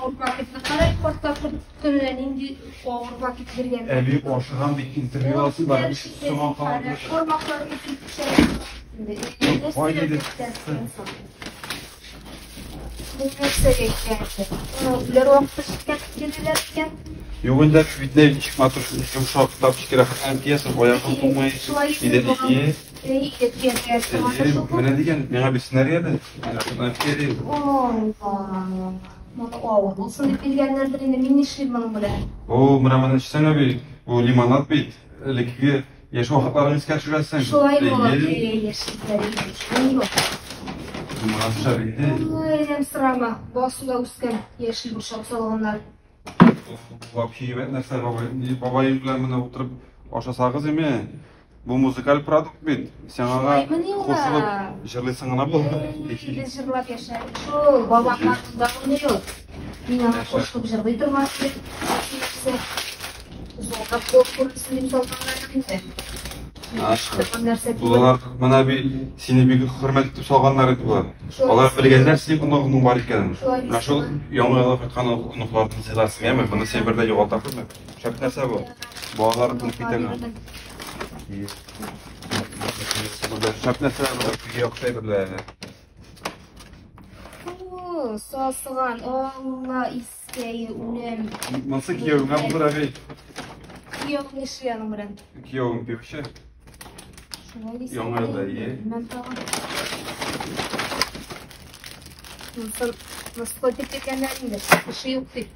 авыр пакетны карай, картлар көненә нинди авыр пакет биргән. Әби ашыгам бит, интервью алсын бар, соңга калып. Бармаклары үсеп төшә. Кай диде? Бу нәрсәгә икән? Үләр вакыты җиткән диделәр икән. Юк инде, бит не ничек матур, йомшак тапчик рәхәтләнеп киясең, аягың туңмый. Шулай Иде, ие. Әй, кияр Әйе, менә дигән, миңа бирсеннәр әле. Рәхәтләнеп киярем. Ой, моны авыр булсын дип биргәннәрдер инде, мин нишлим моның белән? О, менә моны эчсәң, әби, бу лимонад бит. Элеккеге яшь вакытларын искә төшерәсең. Шулай була, Әйе. яшьлекләр. Лимонад шәп инде. Ой, әйдәм сорама, басуда үскән яшел борчак салганнар. Вообще әйбәт нәрсә, бабай. Бабаем белән менә утырып ашасагыз име? Бу музыкаль продукт бит. Син аңа Шулаймыни ул? кушылып җырлыйсың гына булды. Без җырлап яшәдек шул, бабамнар монда юк. Мин аңа кушылып җырлый торган идем. Нәрсә? Зуррак булып күренсен дип салганнар инде. Торган нәрсә түгел. Булалар менә би сине бик хөрмәт итеп салганнар иде болар. Алар белгәннәр синең оныгыңның бар икәнен. Шулай Менә шул яңа елга кайткан оныкларны сыйларсың, әме? Моны син бер дә югалта күрмә. Шәп нәрсә бу. Балалар белеп китәләр. Шәп нәрсә бу. Көйгә охшай берлә. Фу, сасыган, Алла искәе, үлем. Монсы кияүеңә булыр, әби. Кияү нишли аның белән? Кияүең певче. Шулай дисең. Яңа елда, ие. Белмәм тагын. Монсын мыскыл итеп биргәннәр инде. Кеше юк дип.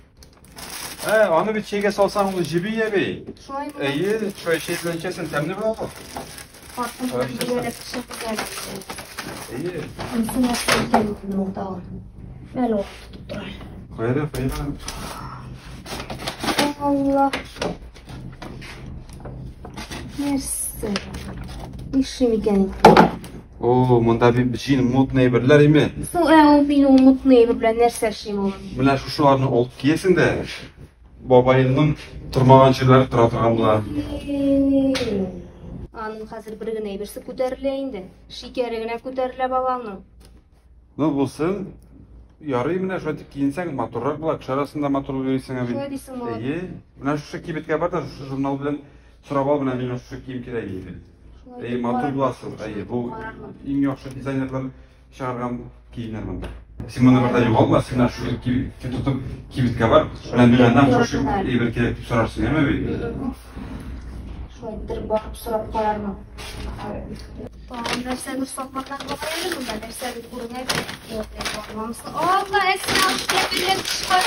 Ә, аны бит чәйгә салсаң, ул җеби, әби. Шулай була. Әйе, шулай чәй белән эчәсең, тәмле була ул. Хатын белән бергәләп пешерделәр. Әйе. Монсы нәрсә икән инде ул тагын? Әле ул тотып тора. Кайда, кайда? Алла. Нәрсә? Нишлим икән инде? О, монда бит җин мутный әйберләр име? Соң, ә ул мин ул мутный әйбер белән нәрсә эшлим ул? Менә шушыларны алып киясең дә, бабайыңның тормаган җирләре тора торган була. Аның хәзер бер генә әйберсе күтәрелә инде. Шикәре генә күтәрелә баланың. Ну, булсын. Ярый, менә шулай итеп киенсәң, матуррак була, кеше арасында матур булып йөрисең, әби. Шулай дисең, Булат. Әйе. Менә шушы кибеткә бар да, шушы журнал белән сорап ал, менә миңа шушы кием кирәк иде. Шулай Әйе, итеп матур карармын. буласың. Әйе, бу Карармын. иң яхшы дизайнерлар чыгарган киемнәр монда. Син моны бер дә югалтма, син менә шушы тотып кибеткә бар, менә миңа нәкъ шушы әйбер кирәк дип сорарсың, әйме бит? Шулай иттереп барып сорап карармын. Тагын нәрсәдер сатмадан була әле монда, нәрсәдер күренә бит. Алла, әсен алып килә биргән тычкан.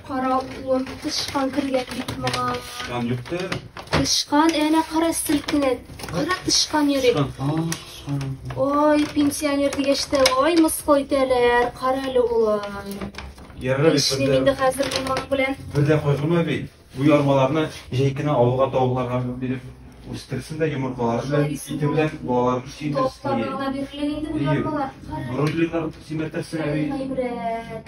Кара улым, тычкан кергән бит моңа. Тычкан юктыр. Тычкан, әнә кара селкенә. Кара тычкан йөри. Тычкан, тычкан. Ой, пенсионер дигәч тә, ой, мыскыл итәләр. Кара әле, улым. Ярар бит, Эшлим инде хәзер мин моның белән. Бер дә кайгырма бит. Бу ярмаларны җәй көне авылга тавыкларга биреп үстерсен дә йомыркалары белән, ите белән балаларны сөендерсен. Тавыкларга гына бирелә инде бу ярмалар. Кара. Бройлерлар симертәсең, әби. Гыйбрәт.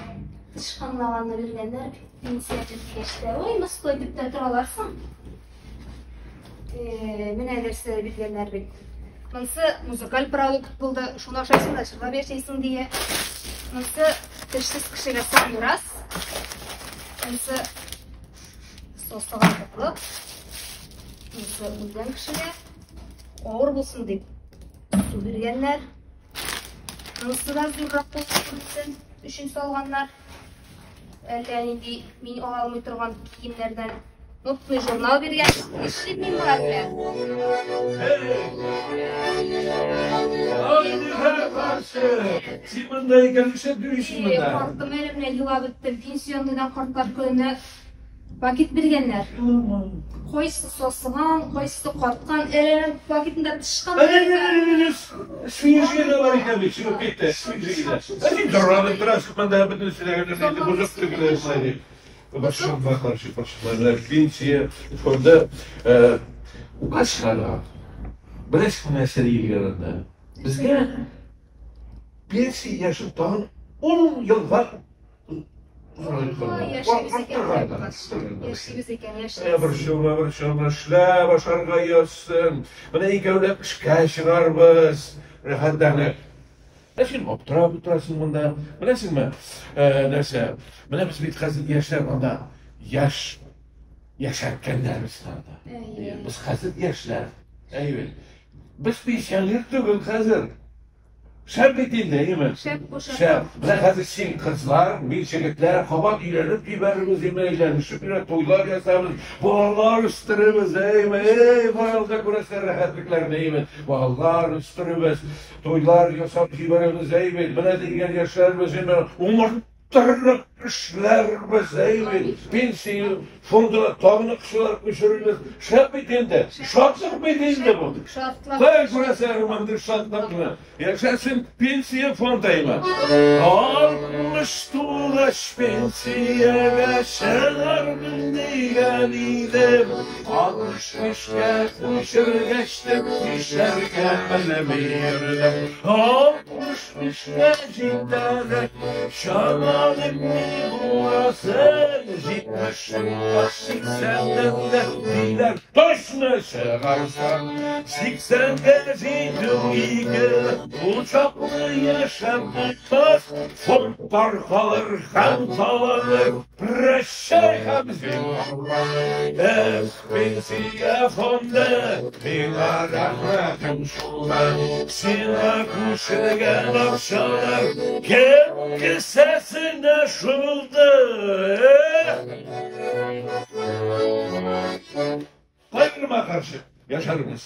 Тычканлаганны биргәннәр пенсия дигәч тә, ой, мыскыл итеп тә торалар соң. Менә нәрсә биргәннәр бит. Монсы музыкаль продукт булды, шуны ашайсың да җырлап яшәйсең дия. Монсы тешсез кешегә самый раз. Монсы сосыган котлык. Монсы үлгән кешегә авыр булсын дип су биргәннәр. Монсы да зуррак булып күренсен өчен салганнар. Әллә нинди мин ала алмый торган киемнәрдән модный журнал биргән. Нишлим мин моңа белән? Син монда икән, нишләп йөрисең монда? Картым әле менә елап беттем. Пенсионныйдан картлар көненә пакет биргәннәр. Кайсы сасыган, кайсы каткан, әле пакетында тычкан. Свинжи дә бар икән бит, чыгып китте, свинжи дә. Ә син зарланып торасың монда бөтен сөйләгәннәрне әйтеп, бозык түгел шулай дип. Башымга каршы башымга пенсия фонды указ чыгарган. Беләсеңме нәрсә диелгән анда? Безгә пенсия яше тагын 10 елга Яшибез икән, яшибез. Борчылма, борчылма, эшләп ашарга язсын. Менә икәүләп эшкә чыгарбыз. Рәхәтләнеп. Ә син аптырап утырасың монда. Беләсеңме, нәрсә? Менә без бит хәзер яшьләр монда. Яшь яшәрткәннәр без анда. Без хәзер яшьләр. Әйе. Без пенсионер түгел хәзер. Шәп бит инде, әйеме? Шәп бу, шәп. Шәп. Менә хәзер син кызлар, мин егетләр, кабат өйләнеп җибәрербез, әйме, өйләнешеп йөрә, туйлар ясарбыз, балалар үстерербез, әйме, эй, балаларда күрәсең рәхәтлекләрне, әйме, балалар үстерербез, туйлар ясап җибәрербез, әйме, менә дигән яшәрбез, әйме, умырттырып эшләрбез, әйме, пенсия фондына тагын акчалар күчерербез. Шәп бит инде, шатлык бит инде бу. Шартлап. Кая күрәсең мондый шатлыкны? Яшәсен пенсия фонды, әйме? 60 тулгач пенсиягә чыгармын дигән идем. 65-кә күчергәч тә нишләргә белми йөрдем. 65-кә җитәрәк чамалыйм ни буласын. 70 тулгач 80-дән дә диләр, точно чыгарсаң. 80-гә җитү ике, ул чаклы яшәп булмас. Фонд таркалыр һәм таланыр. Прощай һәм зинһар. Эх, пенсия фонды, миңа рәхмәтем шулай. Сиңа күчергән акчалар кем кесәсенә шылды? Эх! Кайгырма, карчык, яшәрбез.